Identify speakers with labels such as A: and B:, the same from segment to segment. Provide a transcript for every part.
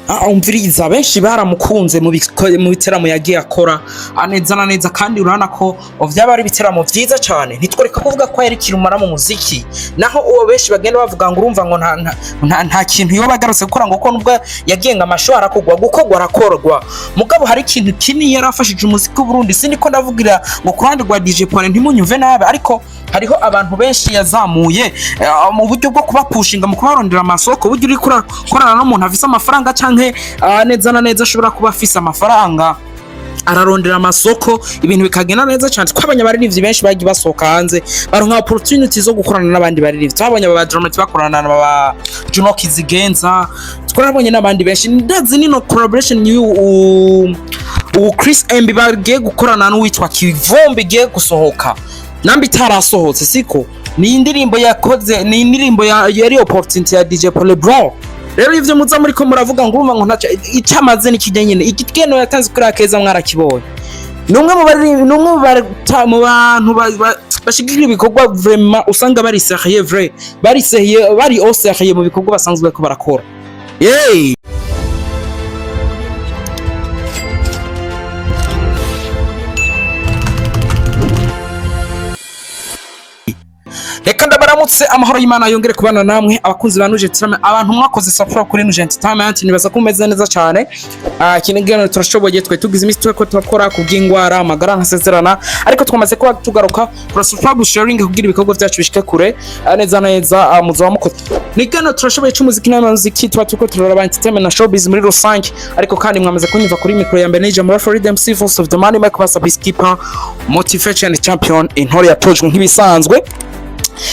A: Umviriza, benshi baramukunze mu biteramo yagiye akora neza na neza, kandi urabona ko vyaba ari ibiteramo vyiza cane. Ntitworeka kuvuga ko yari kirumara mu muziki, naho uwo benshi bagenda bavuga ngo urumva ngo nta kintu yoba agarutse gukora, ngo ko nubwo yagiye ngo amasho arakogwa, gukorwa arakorwa, mugabo hari ikintu kinini yarafashije umuziki w'Uburundi. Sindiko ndavugira ngo ku ruhande rwa DJ Paul, ntimunyumve nabi, ariko hariho abantu benshi yazamuye mu buryo bwo kubapushinga, mu kubarondera amasoko. Buryo uri korana n'umuntu afise amafaranga canke neza na neza ashobora kuba afise amafaranga, ararondera amasoko, ibintu bikagenda neza cyane. Twabonye abaririmbyi benshi bagiye basohoka hanze, baronka opportunity zo gukorana n'abandi baririmbyi. Twabonye aba Drama T bakorana na ba Juno Kizigenza, twarabonye n'abandi benshi. Ndazi nino collaboration y'u ubu Chris MB bagiye gukorana n'uwitwa Kivumbi igiye gusohoka, nambi itarasohotse, siko ni indirimbo yakoze, ni indirimbo yari opportunity ya DJ Paul Bro. Rero ivyo muza muri ko muravuga ngo urumva ngo ntaco icamaze ni kijya nyine, igitgeno yatanze kuri Akeza mwarakibonye. Ni umwe mu bari, ni umwe mu bantu bashigikira ibikorwa vraiment, usanga bari sérieux, vrai, bari sérieux, bari au sérieux mu bikorwa basanzwe bariko barakora. Yey! Reka ndabaramutse, amahoro y'Imana yongere kubana namwe, abakunzi ba Nuje Entertainment, abantu mwakoze subscribe kuri Nuje Entertainment. Nibaza ko mumeze neza cyane. Kino kiganiro turashoboye, twe tugize iminsi turiko turakora kubw'ingwara, amagara ntasezerana, ariko twamaze kuba tugaruka. Kura subscribe, sharing, kugira ibikorwa byacu bishike kure. Neza neza muzoba mukoze. Ni ikiganiro turashoboye c'umuziki n'amuziki, tuba turiko turaraba entertainment na showbiz muri rusange. Ariko kandi mwamaze kunyumva kuri mikoro ya mbere, ni Jambo Freedom MC, Voice of the Money, Mike Master, Peacekeeper, Motivation Champion, intore yatojwe nk'ibisanzwe.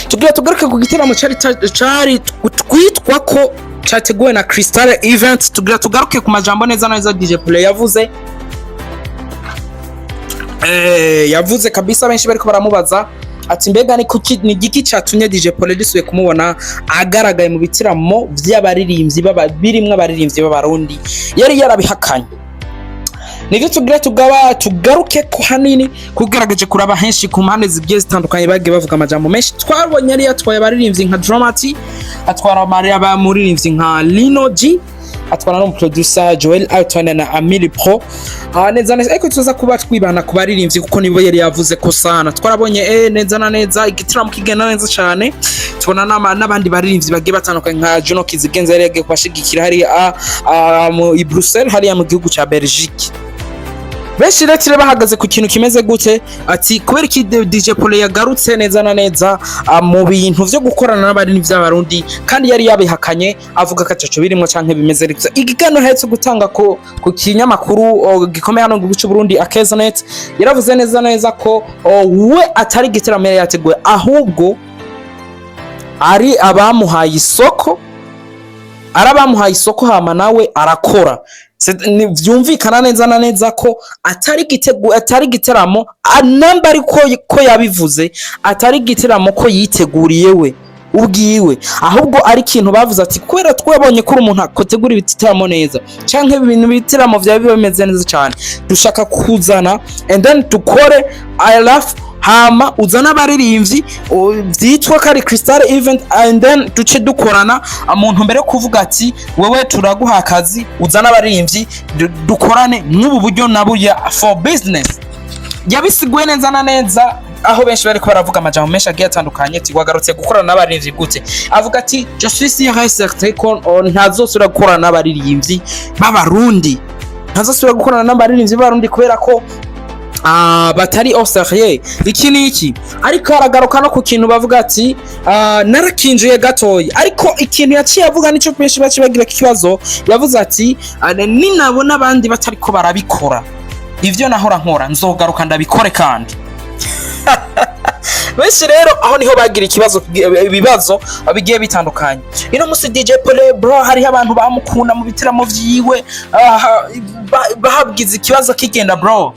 A: Tugira tugaruke ku gitaramo cari twitwa ko cyateguwe na Crystal Event. Tugira tugaruke ku majambo neza neza DJ Play yavuze, yavuze kabisa. Benshi bariko baramubaza ati: "Mbega ni kuki, ni igiki catumye DJ Paul dusubiye kumubona agaragaye mu bitaramo vy'abaririmbyi baba birimwo abaririmbyi b'Abarundi yari yarabihakanye?" Nivyo tugira tugaba tugaruke ko hanini, kugaragaje kuraba henshi ku mpande zigiye zitandukanye, bagiye bavuga amajambo menshi. Twabonye yari yatwaye abaririmbyi nka Dramati, atwara muririmbyi nka Lino G, atwara no producer Joel Alton na Amiri Pro. Neza neza, ariko tuza kuba twibana ku baririmbyi kuko nibo yari yavuze ko sana. Twarabonye neza na neza igitaramo kigenda neza cyane, tubona n'abandi baririmbyi bagiye batandukanye nka Juno Kizigenza yari yagiye kubashigikira hariya mu i Bruxelles, hariya mu gihugu ca Belgique. Benshi rero bahagaze ku kintu kimeze gute, ati kubera iki DJ Paul yagarutse neza na neza mu bintu vyo gukorana n'abaririmbyi b'Abarundi kandi yari yabihakanye, avuga ko ataco birimwo canke bimeze gutya? Ikiganiro aherutse gutanga ku kinyamakuru gikomeye hano mu gihugu c'u Burundi, Akezanet, yaravuze neza neza ko we atari igitaramo yari yateguye, ahubwo ari abamuhaye isoko, ari abamuhaye isoko, hama nawe arakora. Vyumvikana neza na neza ko atari igitego, atari igiteramo namba, ariko ko yabivuze atari igiteramo ko yiteguriye we ubwiwe, ahubwo ari ikintu bavuze ati kubera twabonye ko uri umuntu akotegura ibitaramo neza canke ibintu ibitaramo vyawe biba bimeze neza cyane, dushaka kuzana and then dukore I love, hama uzana abaririmbyi vyitwa ko ari Crystal Event and then duce dukorana mu ntumbero yo kuvuga ati wewe turaguha akazi, uzana abaririmbyi, dukorane mw'ubu buryo na burya for business. Yabisiguye neza na neza, aho benshi bariko baravuga amajambo menshi agiye atandukanye, ati wagarutse gukorana n'abaririmbyi gute? Avuga ati: "Je suis sûr et certain ko ntazosubira gukorana n'abaririmbyi b'Abarundi, ntazosubira gukorana n'abaririmbyi b'Abarundi kubera ko batari au sérieux, iki ni iki." Ariko aragaruka no ku kintu bavuga ati narakinjiye gatoya, ariko ikintu yaciye avuga nico benshi baciye bagira ikibazo. Yavuze ati ninabona abandi batariko barabikora ivyo nahora nkora, nzogaruka ndabikore. Kandi benshi rero aho niho bagira ikibazo, ibibazo bigiye bitandukanye. Ino musi DJ Pole bro, hariho abantu bamukunda mu bitaramo vyiwe, bahabwiza ikibazo kigenda bro,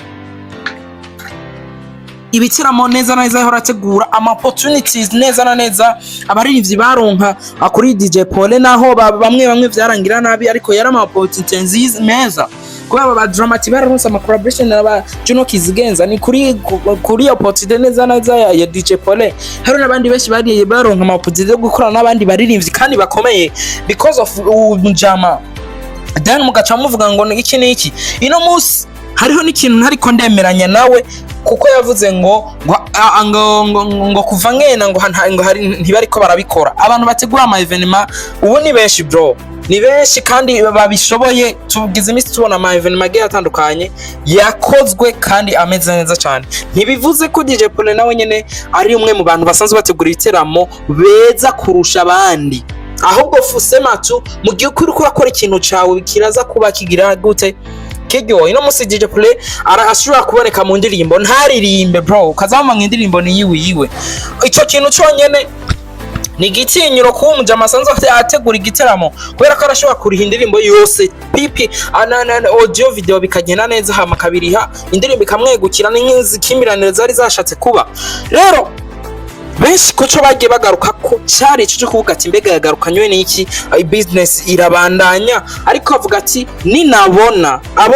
A: ibitaramo neza na neza yahora ategura, ama opportunities neza na neza abaririmbyi baronka kuri DJ Paul, naho bamwe bamwe vyarangira nabi, ariko yari ama opportunities nziza meza kubera ba Dramati bararonse ama collaboration na ba Juno Kizigenza, ni kuri opportunity neza neza ya DJ Paul. Hari n'abandi benshi bariye baronka ama opportunity yo gukorana n'abandi baririmbyi kandi bakomeye because of umujama. Then mugaca muvuga ngo ni iki n'iki. Ino munsi hariho n'ikintu ntariko ndemeranya nawe, kuko yavuze ngo kuva ngena ngo hari ntibariko barabikora. Abantu bategura ama événement ubu ni benshi, bro, ni benshi kandi babishoboye. Tugize iminsi tubona ama événement agiye atandukanye yakozwe kandi ameze neza cyane. Ntibivuze ko DJ Paul nawe nyene ari umwe mu bantu basanzwe bategura ibiteramo beza kurusha abandi, ahubwo fusema tu mu gihe uriko urakora ikintu cawe kiraza kuba kigira gute kiryohe. Ino musi DJ Play ashobora kuboneka mu ndirimbo ntaririmbe, bro, ukazamva ngo indirimbo ni yiwe yiwe. Ico kintu conyene ni igitinyiro kuba umujama asanzwe ategura igiteramo, kubera ko arashobora kuriha indirimbo yose pipi audio, video bikagenda neza, hama akabiriha indirimbo ikamwegukira. Ni nk'izikimiranire zari zashatse kuba. Rero benshi kuco bagiye bagaruka ko cyari ico cyo kuvuga ati: "Mbega yagarukanywe n'iki?" Business irabandanya, ariko avuga ati: "Ninabona abo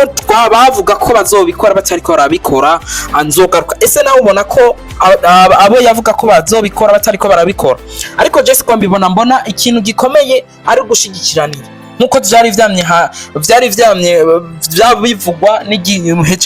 A: bavuga ko bazobikora batariko barabikora, nzogaruka." Ese nawe ubona ko abo yavuga ko bazobikora batariko barabikora? Ariko je siko mbibona. Mbona ikintu gikomeye ari ugushigikiranira, nkuko vyari vyamye bivugwa n'igihe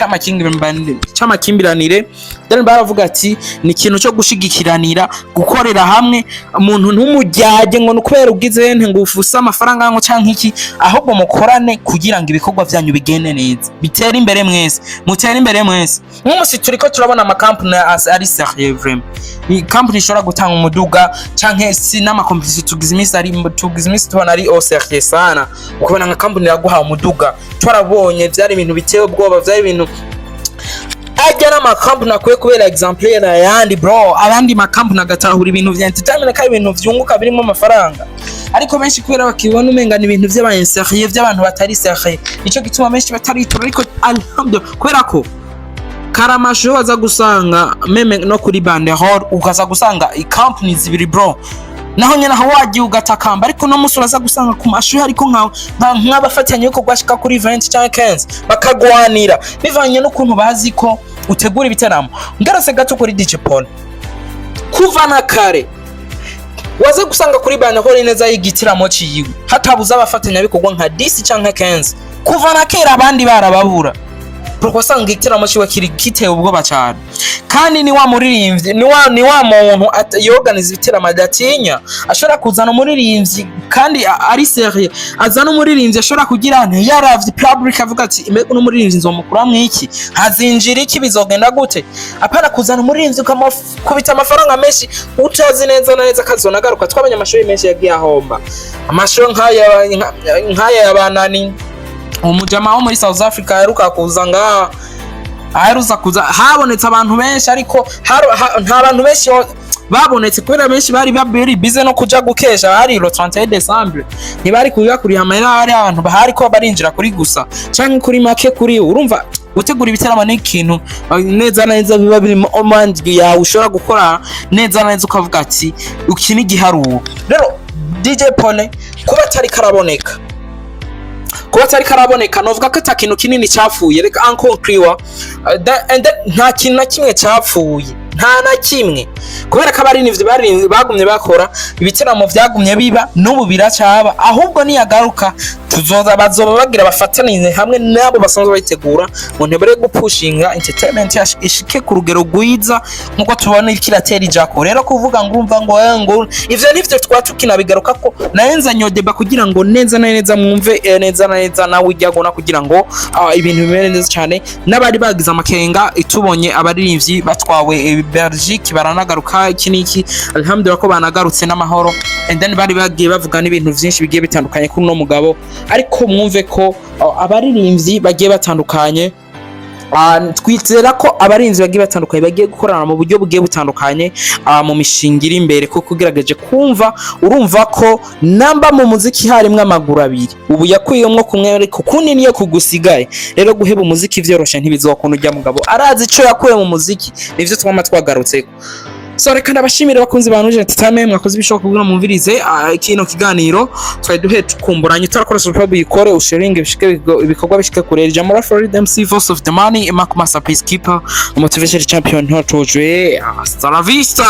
A: c'amakimbirane. Then baravuga ati ni ikintu cyo gushigikiranira, gukorera hamwe. Umuntu ntumujyage ngo nukubera ugize nte, ngo ufuse amafaranga ngo canke iki, ahubwo mukorane kugira ngo ibikorwa vyanyu bigende neza, bitere imbere mwese, mutere imbere mwese. Nk'umusi turiko turabona amakampani ari sérieux vraiment, ni company ishobora gutanga umuduga canke si n'ama compétition. Tugize iminsi tubona ari au sérieux sana, ukabona nka company iraguha umuduga. Twarabonye vyari ibintu biteye ubwoba, vyari ibintu ajya n'amakampani akwiye kubera exemplaire ayandi, bro. Abandi makampani agatahura ibintu vya entertainment, kandi ibintu vyunguka birimo amafaranga. Ariko benshi kubera bakibona umenga ni ibintu vy'aba insérieux, vy'abantu batari sérieux, nico gituma benshi bataritora. Ariko alhamdulillah, kubera ko karamasho waza gusanga même no kuri banderole ukaza gusanga i company zibiri, bro, naho nyene aho wagiye ugatakamba. Ariko no musi uraza gusanga ku mashuri ariko nk'abafatanyabikorwa bashika kuri 20 canke 15 bakagwanira bivanye n'ukuntu bazi ko utegura ibiteramo. Ngarase gato kuri DJ Paul, kuva na kare waza gusanga kuri banderole neza y'igitaramo ciwe hatabuze abafatanyabikorwa nka 10 canke 15 kuva na kera, abandi barababura. Kuko wasanga igitaramo ciwe kiri giteye ubwoba cyane, kandi ni wa muririmbyi, ni wa muntu yoganiza ibiteramo adatinya. Ashobora kuzana umuririmbyi kandi ari sérieux, azana umuririmbyi ashobora kugira nti yaravye public avuga ati: "Mbega uno muririmbyi nzomukuramwo iki? Hazinjira iki? Bizogenda gute?" Apana kuzana umuririmbyi ukamukubita amafaranga menshi utazi neza na neza akazonagaruka. Twabonye amashuri menshi yagiye ahomba, amashuri nk'aya yabanani, umujama wo muri South Africa aheruka kuza ngaha, aheruza kuza habonetse abantu benshi, ariko nta bantu benshi babonetse kubera benshi bari bari bize no kuja gukesha. Hari le 31 décembre, ntibari kuja kuriha amahera, hari abantu bahari ko barinjira kuri gusa canke kuri make. Kuri urumva gutegura ibiteramo ni ikintu neza na neza biba biri mu mind yawe, ushobora gukora neza na neza ukavuga ati iki ni igiharuro. Rero DJ Pone kuba atari karaboneka, novuga ko ata kintu kinini cyapfuye. Reka encore clear and then nta kintu na kimwe cyapfuye, nta na kimwe, kubera ko abaririmbyi bagumye bakora ibiteramo, vyagumye biba, n'ubu biracaba. Ahubwo niyagaruka tuzoza bazoba bagira bafatanize hamwe n'abo basanzwe bayitegura mu ntebere yo gupushinga entertainment yacu ishike ku rugero rwiza nk'uko tubona ikiratera ijako. Rero kuvuga ngo urumva ngo ivyo nivyo twa tukinabigaruka ko nayenza nyodeba kugira ngo neza na neza mwumve neza na neza nawe ujya gona kugira ngo ibintu bimere neza cyane. N'abari bagize amakenga itubonye abaririmbyi batwawe Belgique baranagaruka, iki n'iki, alhamdulillah ko banagarutse n'amahoro. And then bari bagiye bavuga n'ibintu vyinshi bigiye bitandukanye kuri uno mugabo, ariko mwumve ko abaririmbyi bagiye batandukanye, twizera ko abarinzi bagiye batandukanye bagiye gukorana mu buryo bugiye butandukanye mu mishinga iri imbere, kuko ugerageje kumva urumva ko namba mu muziki harimwo amaguru abiri, ubu yakuyemwo kumwe, ariko kundi niyo kugusigaye. Rero guheba umuziki vyoroshe ntibizokunda. Ujya mugabo arazi ico yakuye mu muziki, nivyo twama twagarutseko. So reka ndabashimire bakunzi ba Nuje Entertainment, mwakoze ibishoboka kugira mwumvirize kino kiganiro twari duhe tukumburanye. Turakora subscribe, uyikore, usharinge, bishike ibikorwa bishike kure. Jamora Florida MC, Voice of the Money, Mark Master Peacekeeper, Motivation Champion, Ntotojwe. Hasta la vista.